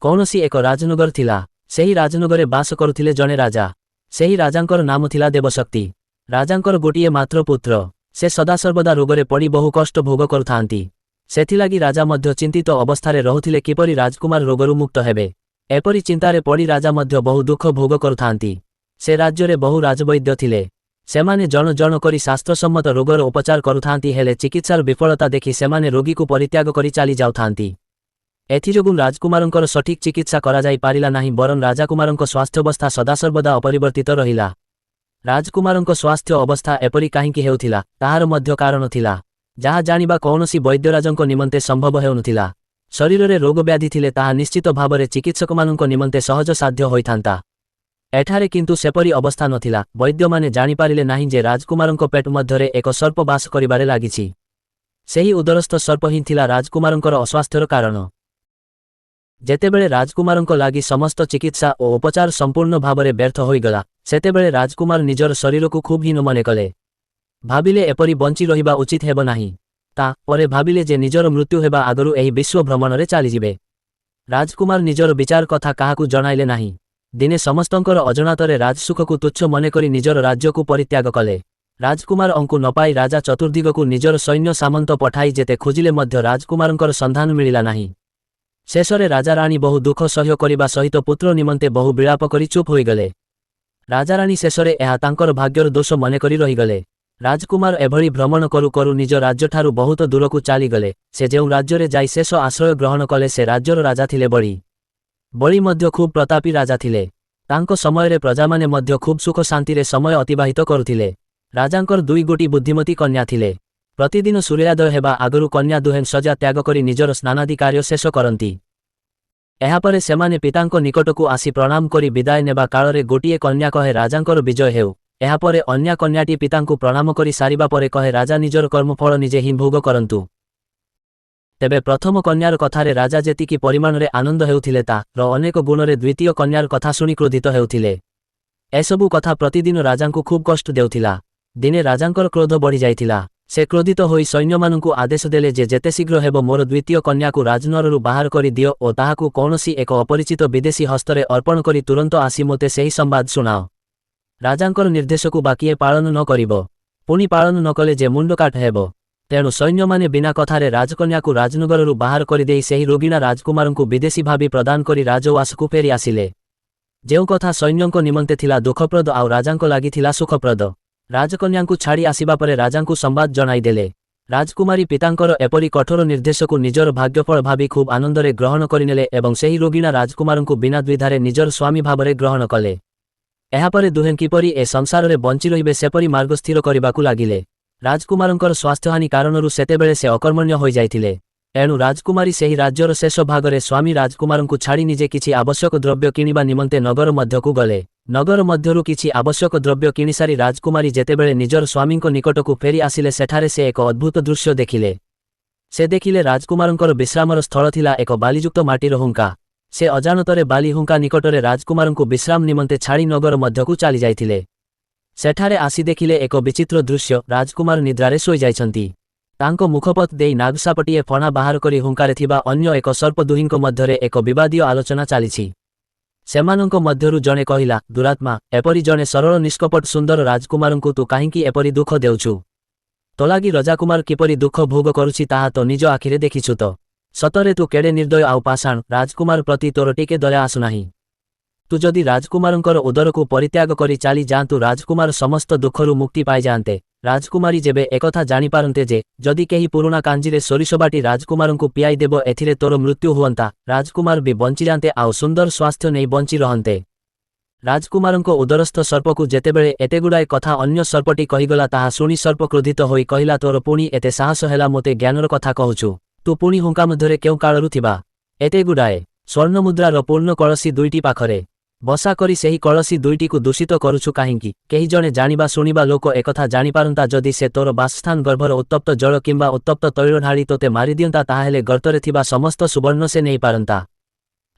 କୌଣସି ଏକ ରାଜନଗର ଥିଲା। ସେହି ରାଜନଗରରେ ବାସ କରୁଥିଲେ ଜଣେ ରାଜା। ସେହି ରାଜାଙ୍କର ନାମ ଥିଲା ଦେବଶକ୍ତି। ରାଜାଙ୍କର ଗୋଟିଏ ମାତ୍ର ପୁତ୍ର। ସେ ସଦାସର୍ବଦା ରୋଗରେ ପଡ଼ି ବହୁ କଷ୍ଟ ଭୋଗ କରୁଥାନ୍ତି। ସେଥିଲାଗି ରାଜା ମଧ୍ୟ ଚିନ୍ତିତ ଅବସ୍ଥାରେ ରହୁଥିଲେ, କିପରି ରାଜକୁମାର ରୋଗରୁ ମୁକ୍ତ ହେବେ। ଏପରି ଚିନ୍ତାରେ ପଡ଼ି ରାଜା ମଧ୍ୟ ବହୁ ଦୁଃଖ ଭୋଗ କରୁଥାନ୍ତି। ସେ ରାଜ୍ୟରେ ବହୁ ରାଜବୈଦ୍ୟ ଥିଲେ। ସେମାନେ ଜଣ ଜଣ କରି ଶାସ୍ତ୍ରସମ୍ମତ ରୋଗର ଉପଚାର କରୁଥାନ୍ତି, ହେଲେ ଚିକିତ୍ସାର ବିଫଳତା ଦେଖି ସେମାନେ ରୋଗୀକୁ ପରିତ୍ୟାଗ କରି ଚାଲି ଯାଉଥାନ୍ତି। ଏଥିଯୋଗୁଁ ରାଜକୁମାରଙ୍କର ସଠିକ୍ ଚିକିତ୍ସା କରାଯାଇ ପାରିଲା ନାହିଁ, ବରଂ ରାଜାକୁମାରଙ୍କ ସ୍ୱାସ୍ଥ୍ୟାବସ୍ଥା ସଦାସର୍ବଦା ଅପରିବର୍ତ୍ତିତ ରହିଲା। ରାଜକୁମାରଙ୍କ ସ୍ୱାସ୍ଥ୍ୟ ଅବସ୍ଥା ଏପରି କାହିଁକି ହେଉଥିଲା, ତାହାର ମଧ୍ୟ କାରଣ ଥିଲା, ଯାହା ଜାଣିବା କୌଣସି ବୈଦ୍ୟରାଜଙ୍କ ନିମନ୍ତେ ସମ୍ଭବ ହେଉନଥିଲା। ଶରୀରରେ ରୋଗବ୍ୟାଧି ଥିଲେ ତାହା ନିଶ୍ଚିତ ଭାବରେ ଚିକିତ୍ସକମାନଙ୍କ ନିମନ୍ତେ ସହଜ ସାଧ୍ୟ ହୋଇଥାନ୍ତା। ଏଠାରେ କିନ୍ତୁ ସେପରି ଅବସ୍ଥା ନଥିଲା। ବୈଦ୍ୟମାନେ ଜାଣିପାରିଲେ ନାହିଁ ଯେ ରାଜକୁମାରଙ୍କ ପେଟ ମଧ୍ୟରେ ଏକ ସର୍ପ ବାସ କରିବାରେ ଲାଗିଛି। ସେହି ଉଦରସ୍ଥ ସର୍ପ ହିଁ ଥିଲା ରାଜକୁମାରଙ୍କର ଅସ୍ୱାସ୍ଥ୍ୟର କାରଣ। ଯେତେବେଳେ ରାଜକୁମାରଙ୍କ ଲାଗି ସମସ୍ତ ଚିକିତ୍ସା ଓ ଉପଚାର ସମ୍ପୂର୍ଣ୍ଣ ଭାବରେ ବ୍ୟର୍ଥ ହୋଇଗଲା, ସେତେବେଳେ ରାଜକୁମାର ନିଜର ଶରୀରକୁ ଖୁବ୍ ହୀନ ମନେ କଲେ। ଭାବିଲେ, ଏପରି ବଞ୍ଚି ରହିବା ଉଚିତ ହେବ ନାହିଁ। ତା ପରେ ଭାବିଲେ ଯେ ନିଜର ମୃତ୍ୟୁ ହେବା ଆଗରୁ ଏହି ବିଶ୍ୱ ଭ୍ରମଣରେ ଚାଲିଯିବେ। ରାଜକୁମାର ନିଜର ବିଚାର କଥା କାହାକୁ ଜଣାଇଲେ ନାହିଁ। ଦିନେ ସମସ୍ତଙ୍କର ଅଜଣାତରେ ରାଜସୁଖକୁ ତୁଚ୍ଛ ମନେକରି ନିଜର ରାଜ୍ୟକୁ ପରିତ୍ୟାଗ କଲେ। ରାଜକୁମାରଙ୍କୁ ନପାଇ ରାଜା ଚତୁର୍ଦ୍ଦିଗକୁ ନିଜର ସୈନ୍ୟ ସାମନ୍ତ ପଠାଇ ଯେତେ ଖୋଜିଲେ ମଧ୍ୟ ରାଜକୁମାରଙ୍କର ସନ୍ଧାନ ମିଳିଲା ନାହିଁ। ଶେଷରେ ରାଜାରାଣୀ ବହୁ ଦୁଃଖ ସହ୍ୟ କରିବା ସହିତ ପୁତ୍ର ନିମନ୍ତେ ବହୁ ବିଳାପ କରି ଚୁପ୍ ହୋଇଗଲେ। ରାଜାରାଣୀ ଶେଷରେ ଏହା ତାଙ୍କର ଭାଗ୍ୟର ଦୋଷ ମନେକରି ରହିଗଲେ। ରାଜକୁମାର ଏଭଳି ଭ୍ରମଣ କରୁ କରୁ ନିଜ ରାଜ୍ୟଠାରୁ ବହୁତ ଦୂରକୁ ଚାଲିଗଲେ। ସେ ଯେଉଁ ରାଜ୍ୟରେ ଯାଇ ଶେଷ ଆଶ୍ରୟ ଗ୍ରହଣ କଲେ, ସେ ରାଜ୍ୟର ରାଜା ଥିଲେ ବଳି। ବଳି ମଧ୍ୟ ଖୁବ୍ ପ୍ରତାପୀ ରାଜା ଥିଲେ। ତାଙ୍କ ସମୟରେ ପ୍ରଜାମାନେ ମଧ୍ୟ ଖୁବ୍ ସୁଖ ଶାନ୍ତିରେ ସମୟ ଅତିବାହିତ କରୁଥିଲେ। ରାଜାଙ୍କର ଦୁଇ ଗୋଟି ବୁଦ୍ଧିମତୀ କନ୍ୟା ଥିଲେ। ପ୍ରତିଦିନ ସୂର୍ଯ୍ୟୋଦୟ ହେବା ଆଗରୁ କନ୍ୟା ଦୁହେଁ ଶଯ୍ୟା ତ୍ୟାଗ କରି ନିଜର ସ୍ନାନାଦି କାର୍ଯ୍ୟ ଶେଷ କରନ୍ତି। ଏହାପରେ ସେମାନେ ପିତାଙ୍କ ନିକଟକୁ ଆସି ପ୍ରଣାମ କରି ବିଦାୟ ନେବା କାଳରେ ଗୋଟିଏ କନ୍ୟା କହେ, "ରାଜାଙ୍କର ବିଜୟ ହେଉ।" ଏହାପରେ ଅନ୍ୟ କନ୍ୟାଟି ପିତାଙ୍କୁ ପ୍ରଣାମ କରି ସାରିବା ପରେ କହେ, "ରାଜା ନିଜର କର୍ମଫଳ ନିଜେ ହିଁ ଭୋଗ କରନ୍ତୁ।" ତେବେ ପ୍ରଥମ କନ୍ୟାର କଥାରେ ରାଜା ଯେତିକି ପରିମାଣରେ ଆନନ୍ଦ ହେଉଥିଲେ, ତାର ଅନେକ ଗୁଣରେ ଦ୍ୱିତୀୟ କନ୍ୟାର କଥା ଶୁଣି କ୍ରୋଧିତ ହେଉଥିଲେ। ଏସବୁ କଥା ପ୍ରତିଦିନ ରାଜାଙ୍କୁ ଖୁବ୍ କଷ୍ଟ ଦେଉଥିଲା। ଦିନେ ରାଜାଙ୍କର କ୍ରୋଧ ବଢ଼ିଯାଇଥିଲା। ସେ କ୍ରୋଧିତ ହୋଇ ସୈନ୍ୟମାନଙ୍କୁ ଆଦେଶ ଦେଲେ ଯେ ଯେତେ ଶୀଘ୍ର ହେବ ମୋର ଦ୍ୱିତୀୟ କନ୍ୟାକୁ ରାଜନଅରରୁ ବାହାର କରି ଦିଅ ଓ ତାହାକୁ କୌଣସି ଏକ ଅପରିଚିତ ବିଦେଶୀ ହସ୍ତରେ ଅର୍ପଣ କରି ତୁରନ୍ତ ଆସି ମୋତେ ସେହି ସମ୍ବାଦ ଶୁଣାଅ। ରାଜାଙ୍କର ନିର୍ଦ୍ଦେଶକୁ ବା କିଏ ପାଳନ ନ କରିବ? ପୁଣି ପାଳନ ନ କଲେ ଯେ ମୁଣ୍ଡକାଟ ହେବ। ତେଣୁ ସୈନ୍ୟମାନେ ବିନା କଥାରେ ରାଜକନ୍ୟାକୁ ରାଜନଗରରୁ ବାହାର କରିଦେଇ ସେହି ରୋଗିଣା ରାଜକୁମାରଙ୍କୁ ବିଦେଶୀ ଭାବି ପ୍ରଦାନ କରି ରାଜଉଆସକୁ ଫେରି ଆସିଲେ। ଯେଉଁ କଥା ସୈନ୍ୟଙ୍କ ନିମନ୍ତେ ଥିଲା ଦୁଃଖପ୍ରଦ, ଆଉ ରାଜାଙ୍କ ଲାଗି ଥିଲା ସୁଖପ୍ରଦ। ରାଜକନ୍ୟାଙ୍କୁ ଛାଡ଼ି ଆସିବା ପରେ ରାଜାଙ୍କୁ ସମ୍ବାଦ ଜଣାଇଦେଲେ। ରାଜକୁମାରୀ ପିତାଙ୍କର ଏପରି କଠୋର ନିର୍ଦ୍ଦେଶକୁ ନିଜର ଭାଗ୍ୟଫଳ ଭାବି ଖୁବ୍ ଆନନ୍ଦରେ ଗ୍ରହଣ କରିନେଲେ ଏବଂ ସେହି ରୋଗିଣା ରାଜକୁମାରଙ୍କୁ ବିନା ଦ୍ୱିଧାରେ ନିଜର ସ୍ୱାମୀ ଭାବରେ ଗ୍ରହଣ କଲେ। ଏହାପରେ ଦୁହେଁ କିପରି ଏ ସଂସାରରେ ବଞ୍ଚି ରହିବେ, ସେପରି ମାର୍ଗ ସ୍ଥିର କରିବାକୁ ଲାଗିଲେ। ରାଜକୁମାରଙ୍କର ସ୍ୱାସ୍ଥ୍ୟହାନି କାରଣରୁ ସେତେବେଳେ ସେ ଅକର୍ମଣ୍ୟ ହୋଇଯାଇଥିଲେ। ଏଣୁ ରାଜକୁମାରୀ ସେହି ରାଜ୍ୟର ଶେଷ ଭାଗରେ ସ୍ୱାମୀ ରାଜକୁମାରଙ୍କୁ ଛାଡ଼ି ନିଜେ କିଛି ଆବଶ୍ୟକ ଦ୍ରବ୍ୟ କିଣିବା ନିମନ୍ତେ ନଗର ମଧ୍ୟକୁ ଗଲେ। ନଗର ମଧ୍ୟରୁ କିଛି ଆବଶ୍ୟକ ଦ୍ରବ୍ୟ କିଣିସାରି ରାଜକୁମାରୀ ଯେତେବେଳେ ନିଜର ସ୍ୱାମୀଙ୍କ ନିକଟକୁ ଫେରି ଆସିଲେ, ସେଠାରେ ସେ ଏକ ଅଦ୍ଭୁତ ଦୃଶ୍ୟ ଦେଖିଲେ। ସେ ଦେଖିଲେ, ରାଜକୁମାରଙ୍କର ବିଶ୍ରାମର ସ୍ଥଳ ଥିଲା ଏକ ବାଲିଯୁକ୍ତ ମାଟିର ହୁଙ୍କା। ସେ ଅଜାଣତରେ ବାଲି ହୁଙ୍କା ନିକଟରେ ରାଜକୁମାରଙ୍କୁ ବିଶ୍ରାମ ନିମନ୍ତେ ଛାଡ଼ି ନଗର ମଧ୍ୟକୁ ଚାଲିଯାଇଥିଲେ। ସେଠାରେ ଆସି ଦେଖିଲେ ଏକ ବିଚିତ୍ର ଦୃଶ୍ୟ। ରାଜକୁମାର ନିଦ୍ରାରେ ଶୋଇଯାଇଛନ୍ତି। ତାଙ୍କ ମୁଖପଥ ଦେଇ ନାଗସାପଟିଏ ଫଣା ବାହାର କରି ହୁଙ୍କାରେ ଥିବା ଅନ୍ୟ ଏକ ସର୍ପ ଦୁହିଁଙ୍କ ମଧ୍ୟରେ ଏକ ବିବାଦୀୟ ଆଲୋଚନା ଚାଲିଛି। ସେମାନଙ୍କ ମଧ୍ୟରୁ ଜଣେ କହିଲା, "ଦୁରାତ୍ମା, ଏପରି ଜଣେ ସରଳ, ନିଷ୍କପଟ, ସୁନ୍ଦର ରାଜକୁମାରଙ୍କୁ ତୁ କାହିଁକି ଏପରି ଦୁଃଖ ଦେଉଛୁ? ତୋଲାଗି ରଜାକୁମାର କିପରି ଦୁଃଖ ଭୋଗ କରୁଛି, ତାହା ତ ନିଜ ଆଖିରେ ଦେଖିଛୁ ତ। ସତରେ ତୁ କେଡ଼େ ନିର୍ଦ୍ଦୟ ଆଉ ପାଷାଣ! ରାଜକୁମାର ପ୍ରତି ତୋର ଟିକେ ଦୟା ଆସୁନାହିଁ। ତୁ ଯଦି ରାଜକୁମାରଙ୍କର ଉଦରକୁ ପରିତ୍ୟାଗ କରି ଚାଲି ଯାଆନ୍ତୁ, ରାଜକୁମାର ସମସ୍ତ ଦୁଃଖରୁ ମୁକ୍ତି ପାଇଯାଆନ୍ତେ।" ରାଜକୁମାରୀ ଯେବେ ଏକଥା ଜାଣିପାରନ୍ତେ ଯେ ଯଦି କେହି ପୁରୁଣା କାଞ୍ଜିରେ ସୋରିଷ ବାଟି ରାଜକୁମାରଙ୍କୁ ପିଆଇ ଦେବ, ଏଥିରେ ତୋର ମୃତ୍ୟୁ ହୁଅନ୍ତା, ରାଜକୁମାର ବି ବଞ୍ଚିଯାଆନ୍ତେ ଆଉ ସୁନ୍ଦର ସ୍ୱାସ୍ଥ୍ୟ ନେଇ ବଞ୍ଚି ରହନ୍ତେ। ରାଜକୁମାରଙ୍କ ଉଦରସ୍ଥ ସର୍ପକୁ ଯେତେବେଳେ ଏତେଗୁଡ଼ାଏ କଥା ଅନ୍ୟ ସର୍ପଟି କହିଗଲା, ତାହା ଶୁଣି ସର୍ପ କ୍ରୋଧିତ ହୋଇ କହିଲା, "ତୋର ପୁଣି ଏତେ ସାହସ ହେଲା, ମୋତେ ଜ୍ଞାନର କଥା କହୁଛୁ? ତୁ ପୁଣି ହୁଙ୍କା ମଧ୍ୟରେ କେଉଁ କାଳରୁ ଥିବା ଏତେଗୁଡ଼ାଏ ସ୍ୱର୍ଣ୍ଣମୁଦ୍ରାର ପୂର୍ଣ୍ଣ କଳସୀ ଦୁଇଟି ପାଖରେ ବସା କରି ସେହି କଳସୀ ଦୁଇଟିକୁ ଦୂଷିତ କରୁଛୁ କାହିଁକି? କେହି ଜଣେ ଜାଣିବା ଶୁଣିବା ଲୋକ ଏକଥା ଜାଣିପାରନ୍ତା ଯଦି, ସେ ତୋର ବାସସ୍ଥାନ ଗର୍ଭର ଉତ୍ତପ୍ତ ଜଳ କିମ୍ବା ଉତ୍ତପ୍ତ ତୈଳ ଢାଳି ତୋତେ ମାରିଦିଅନ୍ତା, ତାହାହେଲେ ଗର୍ତ୍ତରେ ଥିବା ସମସ୍ତ ସୁବର୍ଣ୍ଣ ସେ ନେଇପାରନ୍ତା।"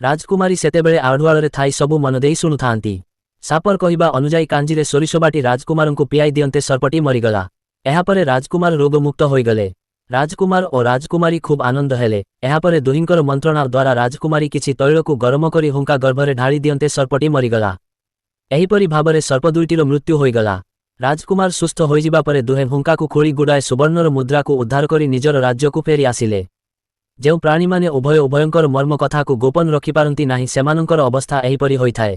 ରାଜକୁମାରୀ ସେତେବେଳେ ଆଢ଼ୁଆଳରେ ଥାଇ ସବୁ ମନ ଦେଇ ଶୁଣୁଥାନ୍ତି। ସାପର କହିବା ଅନୁଯାୟୀ କାଞ୍ଜିରେ ସୋରିଷ ବାଟି ରାଜକୁମାରଙ୍କୁ ପିଆଇ ଦିଅନ୍ତେ ସର୍ପଟି ମରିଗଲା। ଏହାପରେ ରାଜକୁମାର ରୋଗମୁକ୍ତ ହୋଇଗଲେ। ରାଜକୁମାର ଓ ରାଜକୁମାରୀ ଖୁବ୍ ଆନନ୍ଦ ହେଲେ। ଏହାପରେ ଦୁହିଁଙ୍କର ମନ୍ତ୍ରଣା ଦ୍ୱାରା ରାଜକୁମାରୀ କିଛି ତୈଳକୁ ଗରମ କରି ହୁଙ୍କା ଗର୍ଭରେ ଢାଳି ଦିଅନ୍ତେ ସର୍ପଟି ମରିଗଲା। ଏହିପରି ଭାବରେ ସର୍ପ ଦୁଇଟିର ମୃତ୍ୟୁ ହୋଇଗଲା। ରାଜକୁମାର ସୁସ୍ଥ ହୋଇଯିବା ପରେ ଦୁହେଁ ହୁଙ୍କାକୁ ଖୋଳି ଗୁଡ଼ାଏ ସୁବର୍ଣ୍ଣର ମୁଦ୍ରାକୁ ଉଦ୍ଧାର କରି ନିଜର ରାଜ୍ୟକୁ ଫେରି ଆସିଲେ। ଯେଉଁ ପ୍ରାଣୀମାନେ ଉଭୟ ଉଭୟଙ୍କର ମର୍ମ କଥାକୁ ଗୋପନ ରଖିପାରନ୍ତି ନାହିଁ, ସେମାନଙ୍କର ଅବସ୍ଥା ଏହିପରି ହୋଇଥାଏ।